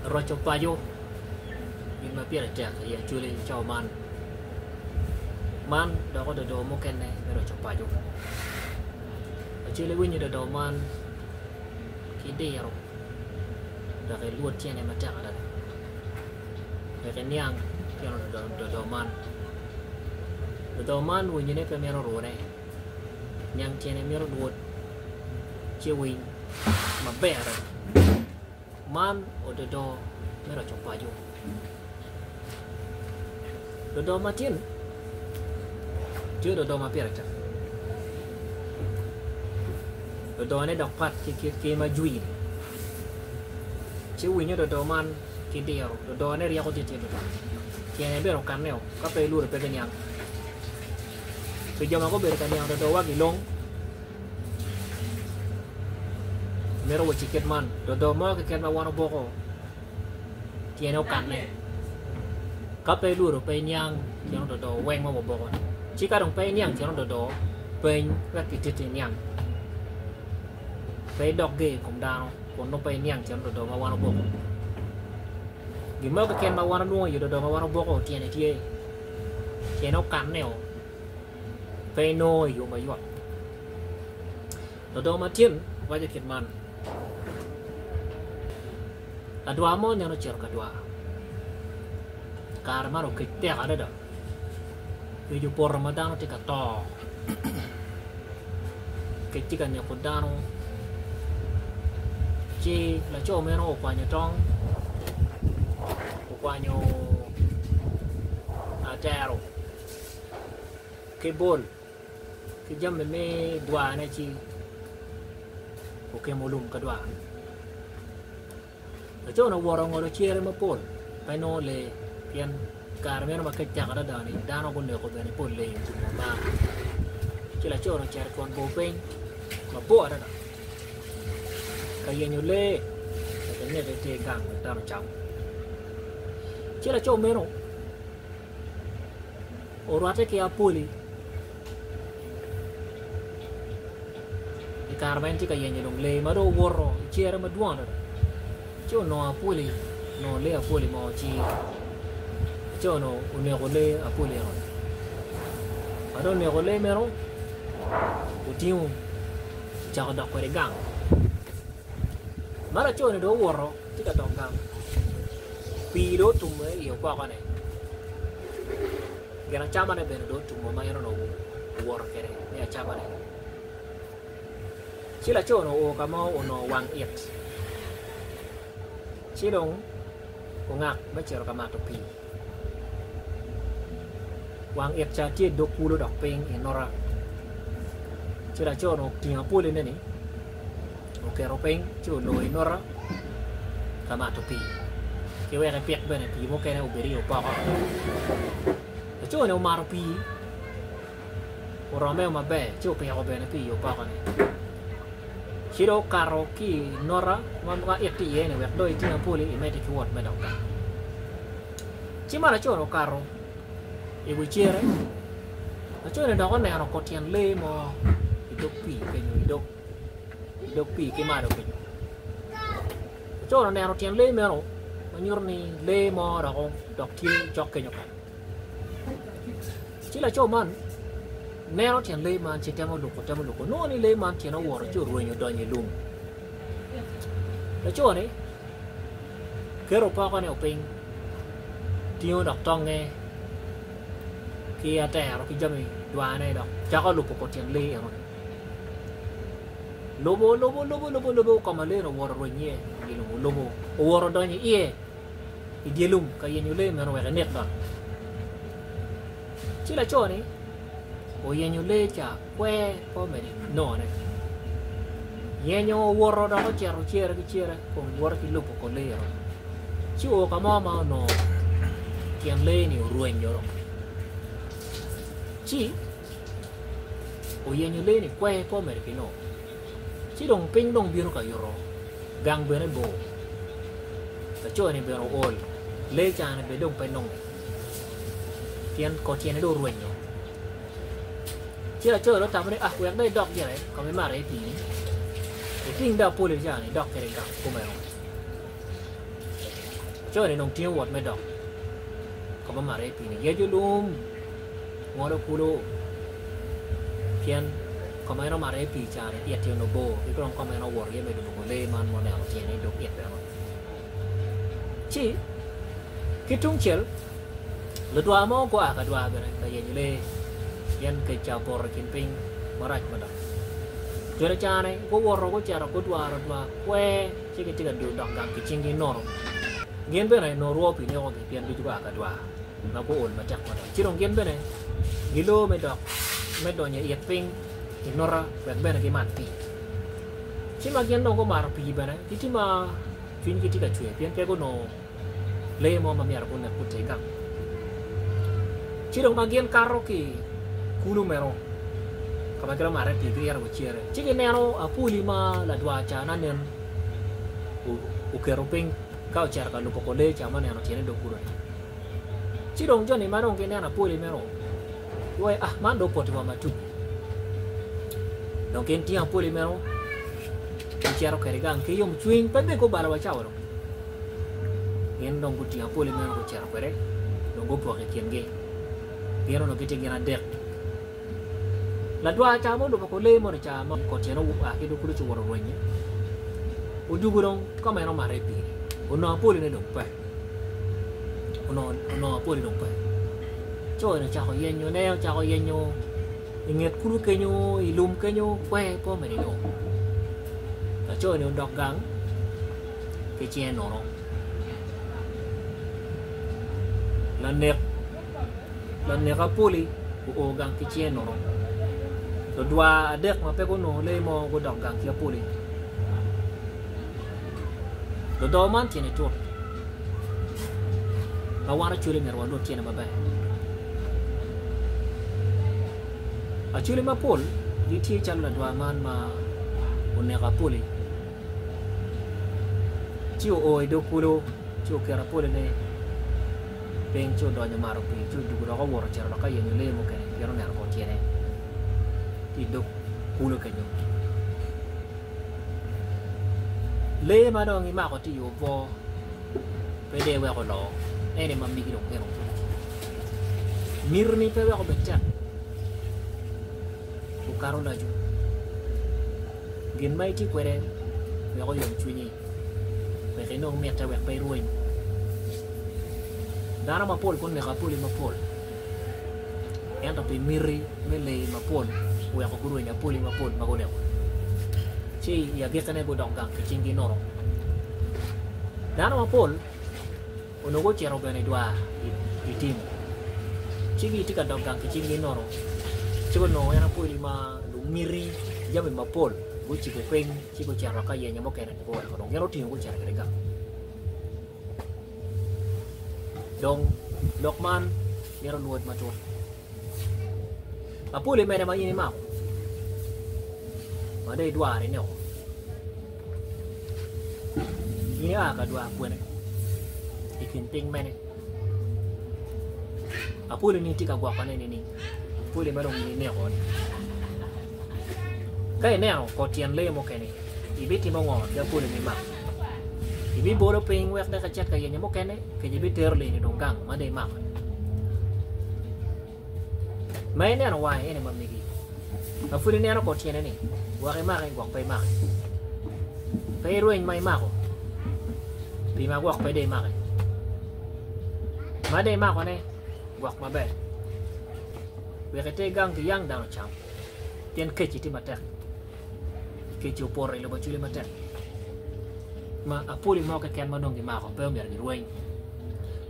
Roco paco gin ma pire tek i acholi i cawa man, man dok ododo mukene me roco paco acholi winyo ododo man ki diro dok ilwod tyene matek adada wek iniang tyen ododo man ododo man winyone pe mito rune niang tyene mito lwod ci winy maber adada. Man ododo me roco paco. Dodo matin tye ododo ma pire tek dodone dok pat ki ma jwi-ni ci winyo dodo man ki diro dodone ryeko tye tye tutwal tyene bene okaneo ka pe ilworo pe biniang pi jo ma gubedo ka niang dodo wa gilong Amito wacci kit man, dodo mo keken ma wan oboko tyene okanne. Ka pe ilwodo pe iniang tyen ododo weng ma waboko-ni. Ci ka dong pe iniang tyen ododo, peny wek kititti iniang. Pe idok ger i kom dano kun nongo pe iniang tyen ododo ma wan oboko. Gin mo keken ma wan walwongo i ododo ma wan oboko tyene tye, tyene okanneo. pe inongo i yo mayot. Lador matyen waco kit man, Ladwar mo nene ocito ka dwar kare man okec tek adada kec opoto ma dano tye ka to kec tye ka neko dano ci laco meno okwanyo tong okwanyo atero ki bol ki jami me dwarne ci okemo lum ka dwar. Laco-ni owoto ongolo cere mapol pe nongo lee pien kare meno ma kec tek adada-ni dano guneko bene pol lee otumo bar ci laco-ni ocito i twon bor piny mabor adada ka yenyo lee wek eneke eter gang wek dano ocam ci laco meno Orwatte ki Apoli i kare ma en tye ka yenyo dong lee ma dong owoto i cere madwong adada ci onongo Apoli onongo lee Apoli mo ci laco-ni oneko lee Apoli eno-ni ma dong oneko lee meno otingo ocako dok kwede gang ma laco-ni dong owoto tye ka dok gang Pii dong otumme i obokone, gin acamane bene dong otumo ma en onongo owoto kwede me acamane. Ci laco-ni oo ka ma onongo wang it, ci dong ongak me cito ka mato pii. Wang it ca tye i dog kulu dok piny i nota, ci laco-ni otingo apoline-ni oketo piny ci olor i nota ka mato pii ki wek epik bene pii mukene obed i opoko. Laco-ni omato pii oromeo maber ci opiko bene pii i opoko-ni ci dong okato ki i nota ma it tye iye-ni wek dong eting apoli emedde ki wot me dok gang. Ci ma laco-ni okato i wi cere, laco-ni dok oneno kor tyen lee mo i dog pii kenyo i dog i dog pii ki malo kenyo. Laco-ni oneno tyen lee meno ma nyuto ni lee mo dok dok tye cok kenyo kany. Ci laco man neno tyen lee man ci temo luko temo luko nongo ni lee man tyene owoto ci orwenyo odonyo i lum. Laco-ni keto opokone piny tingo dok tonge ki atero ki jami dwane dok cako lubo kor tyen lee enoni. Lubo lubo lubo lubo lubo ka ma lee-ni owoto orweny iye i dye lum olubo owoto odonyo iye i dye lum ka yenyo lee meno wek enek dok. Ci laco-ni oyenyo lee ca kwer pe omedo nongone. Yenyo owoto dok ocito cere ki cere kun woto ki lubo kor lee eno ci oo ka mo ma onongo tyen lee-ni orwenyo ci oyenyo lee-ni kwer pe omedo ki nongo ci dong piny dong bino ka yuto gang bene bor laco-ni bene ool lee ca-ni bene dong pe nonge pien kor tyene dong orwenyo ci laco dong otamo ni ah wek dong idok gire ka ma imato iye pii ni iting dong apoli ca-ni idok kwede gang kumeno. Laco-ni dong tingo wot me dok ka ma omako iye pii-ni, yeco lum, ngolo kulu, pien ka ma en omato iye pii ca-ni it-ti onongo bor ki dong ka ma en owoto iye me dwogo lee man ma oneno tyene i dog it meno. Ci ki tungcel, ludwar mo gua ka dwar bene ka yenyo lee pien kec ca opoto i kin piny marac mada. Jo ca-ni guwoto gucito gudwaro dwar kwer ci gitye ka dong dok gang ki cinggi nono. Gin bene onongo orwo pii nekogi pien ducu gua ka dwar ma guol matek mada. Ci dong gin bene gilor me dok me donyo i it piny i nota wek bene gimat pii. Ci ma gin dong gumato pii bene gitye ma cwinygi tye ka cwer pien pe gunongo lee mo ma myero gunek guter gang. Ci dong ma gin kato ki i kulu meno ka ma giromo mato pii giyito wa cere, ci gineno apuli ma ladwar ca nanen oketo piny ka ocito ka lubo kor lee ca ma oneno tyene i dog kulu-ni. Ci dong joni ma dong gineno apoli meno giwaco ah man dong opoti wa matut dong gin tingo apoli meno gicito kwede gang ki yomcwiny pe bene gubalo wa cawa dong gin dong gutingo apoli meno gucito kwede dong gupoko i kingi gin onongo gitye gin adek. Ladwar ca ma olubo kor lee moni ca ma kor tyene oa ki dog kulu ci owoto orwenye, odwogo dong ka ma en omato iye pii-ni, onongo apoline dong pe, onongo apoli dong pe. Co eni ocako yenyone, ocako yenyo i nget kulu kenyo, i lum kenyo kwe pe omedo inongo. Laco eni odok gang ki cinge nono. Lanek Lanek apoli oo gang ki cinge nono. Ludwar adek ma pe gunongo lee mo gudok gang ki apoli. Ludoo man tyene tut ma wan Acholi myero walwod tyene maber. Acholi mapol gitye calo ladwar man ma oneko apoli ci oo i dog kulu ci oketo apoline piny ci odonyo omato pii ci odwogo dok owoto ocito dok ka yenyo lee mukene pien oneno kor tyene tye i dog kulu kenyo. Lee ma dong imako tye i obwo pe dong iweko oloo en aye ma megi dong eno mitini pe wek obed tek okato lacu gin ma itye kwede wek oyom cwinyi. wek inong mitte wek pe irweny. Dano mapol guneko apoli mapol ento pi miti me lee mapol oweko gurwenyo apoli mapol ma guneko ci i agikkine gudok gang ki cinggi nono. Dano mapol Onongo gucito bene i dwar i tim, ci gitye ka dok gang ki cinggi nono, ci gunongo en apwodi ma lumiti jami mapol gucibo piny ci gucito ka yenyo mukene ni guweko dong gin otingo gucito kwede gang. Dong lok man mito lwod matut. Apwodi mene ma in imako ma dong idwaro ineko? In ia ka dwar kwene i kin piny mene? Apwodi-ni itye ka gwokone nining? Apwodi ma dong in ineko-ni. Ka ineno kor tyen lee mukene, ibitimo ngo ki apwodi ma imako? Ibibolo piny wek dok icit ka yenyo mukene, kece ibitero lee-ni dong gang ma dong imako-ni? Ma ineno wange ene ma megi, ma pud ineno kor tyene ni, gwok imake gwok pe imake. Pe irweny ma imako, pi ma gwok pe dong imake. Ma dong imakone, gwok maber, wek iter gang ki yang dano ocam, pien kec-ci tye matek. Kec-ci opoto i lobo Acholi matek, ma apoli mo keken ma dong gimako pe omyero girweny.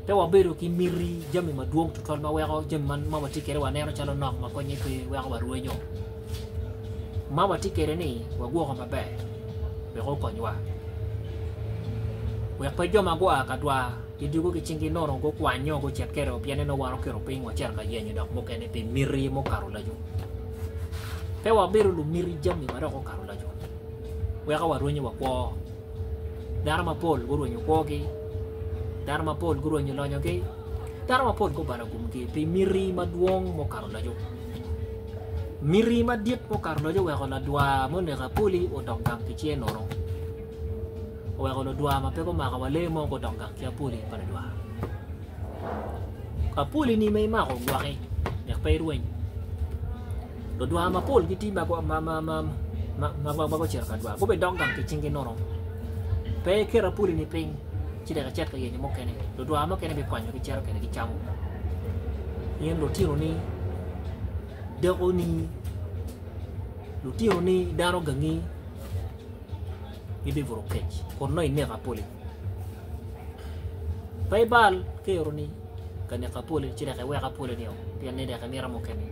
Pe wabedo ki miti jami madwong tutwal ma weko jami ma watye kwede waneno calo nok ma konye pe weko warwenyo. Ma watye kwede ni wagwoko maber wek okonywa. Wek pe jo ma gua ka dwar gidwogo ki cinggi nono gukwanyo gucit kwede pien ni nongo wan oketo piny wacito ka yenyo dok mukene pi miti mukato laco. Pe wabedo lumiti jami ma dok okato laco weko warwenyo wa kwo. Dano mapol gurwenyo kwogi, dano mapol gurwenyo lonyogi, dano mapol gubalo gumgi pi miti madwong mukato laco. Miti madit mukato laco oweko ladwar muneko apoli odok gang ki cinge nono. Oweko ludwar ma pe gumako wa lee mo gudok gang ki apoli pa ludwar. Apoli-ni ma imako ogwoki wek pe irweny. Ludwar mapol gitye ma gucito ka dwar gubidok gang ki cinggi nono. Pe iket apoli-ni piny ci dok icit ka yenyo mukene. Ludwar mukene bikwanyo gicito kwede gicamo. In lutinoni, dekoni, lutinoni, dano gangi gibibuto kec kun nongo ineko apoli. Pe ibal keroni ka neko apoli ci dok iwek apoli-nio pien ni dok imito mukene.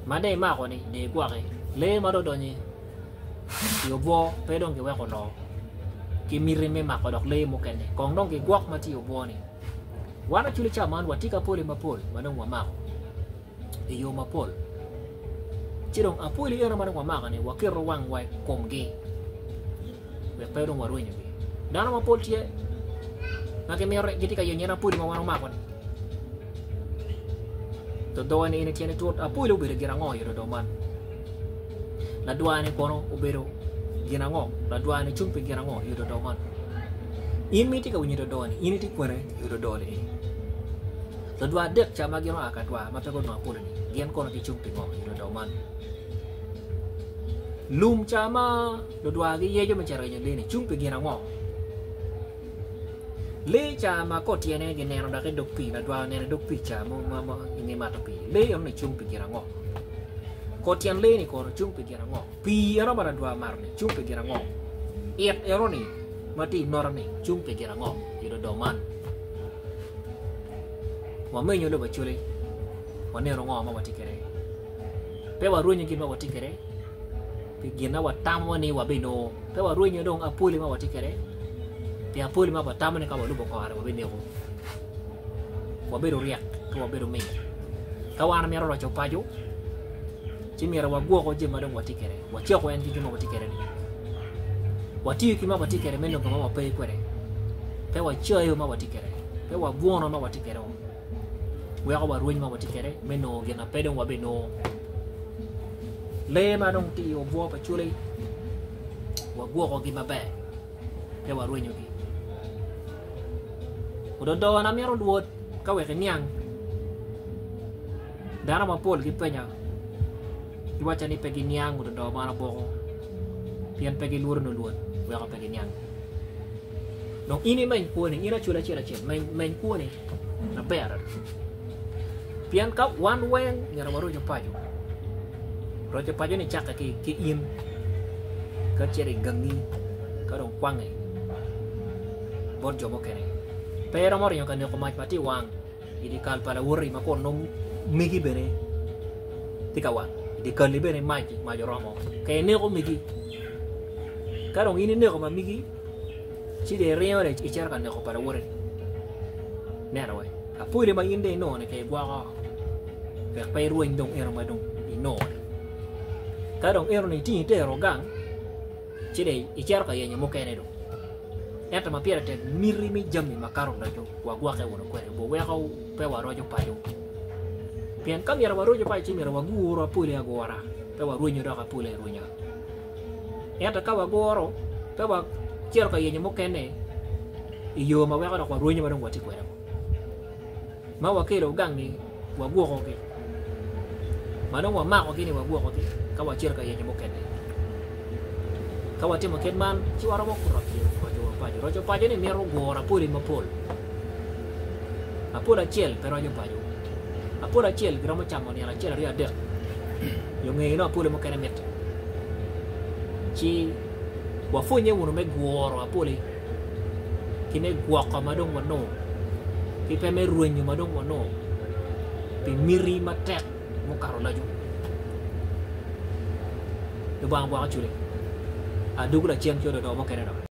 Ma dong imako-ni dong igwoki. Lee ma dong odonyo i obwo pe dong giweko oloo ki miti me mako dok lee mukene. Kong dong gigwok ma tye i obwo-ni. Wan acwali ca man watye ki apoli mapol ma dong wamako. I yo mapol. Ci dong apwoli eno ma dong wamako-ni waketo wangwa i komgi wek pe dong warwenyogi. Dano mapol tye ma gimito gitye ka yenyo en apwoli ma wan omako-ni. Dodo ni eni tyene tut apwoli obedo gin ango i dodo man? Ladwar-ni kono obedo gin ango? Ladwar-ni cung pi gin ango i dodo man? In ma itye ka winyo dodo-ni in itye kwene i dodo-ni? Ludwar adek ca ma gin oa ka dwar ma pe gunongo apolo-ni, gin kono gicung pi ngo i dodo man? Lum ca ma ludwar giyeco me cito yenyo lee-ni cung pi gin ango? Lee ca ma kor tyene gineno dok i dog pii, ladwar oneno i dog pii ca ma i nge mato pii, lee enoni cung pi gin ango? Kor tyen lee-ni kono cung pi gin ango? Pii eno ma ladwar mato-ni cung pi gin ango? It eno-ni ma tye i nota-ni cung pi gin ango i dodo man? Wamenyo lobo acoli, waneno ngo ma watye kwede. Pe warwenyo gin ma watye kwede pi gin ma watamo ni wabinongo. Pe warwenyo dong apoli ma watye kwede pi apoli ma watamo ni ka walubo kore wabineko. Wabedo ryek ki wabedo ming. Ka wan wamito roco paco, ci myero wagwoko jami ma dong watye kwede, wacoko en ki gin ma watye kwede-ni. Watiyo ki ma watye kwede me nongo ma wape kwede. Pe wacayo ma watye kwede, pe wabwono ma watye kwede-o, weko warweny ma watye kwede me nongo gin ma pe dong wabinongo. Lee ma dong tye i obwo pa culi, wagwokogi maber, pe warwenyogi. Ododona mito lwod ka wek iniang. Dano mapol gipenya, giwacca ni pe giniang ododo man oboko pien pe gilworo nongo lwod weko pe giniang. Dong in imeny kwoni, in acwali acel acel, meny, meny kwoni maber adada. Pien ka wan weng myero waroco paco, roco paco ni cakke ki, ki in ka cito i gangi ka dong kwange bot jo mukene. Pe iromo ringo ka neko mac ma tye i wang i dye kal pa lawoti ma kun nongo megi bene tye ka wang i dye kalli bene mac mac oromo ka ineko megi ka dong in ineko ma megi ci dong iringo dong icito ka neko pa lawoti neno wai apoli ma in dong inongo ni ka igwoko wek pe irweny dong eno ma dong inongo ni ka dong eno ni itingo itero gang ci dong icito ka yenyo mukene dong. Ento ma pire tek, miti me jami makato odoco wagwokke wunu kwede bo weko pe waroco paco. Pien ka myero waroco paco ci myero waguru apoli agura, pe warwenyo dok apoli arwenya. Ento ka waguro, pe wacito ka yenyo mukene i yo ma weko dok warwenyo ma dong watye kwede. Ma wakelo gang-ngi wagwokogi, ma dong wamakogi-ni wagwokogi ka wacito ka yenyo mukene. Ka watimo kit man, ci waromo roco wa paco. Roco paco-ni mito guro apoli mapol. Apol acel pe roco paco. Apol acel giromo camo nino acel, aryo, adek. Yo ngeye nongo apoli mukene mitte. Ci wapwonye wunu me guro apoli. ki me gwoko ma dong wanongo, ki pe me rwenyo ma dong wanongo pi miti matek mukato laco. Lubanga ogwoko cwinyi. Adwogo lacen ki ododo mukene dok.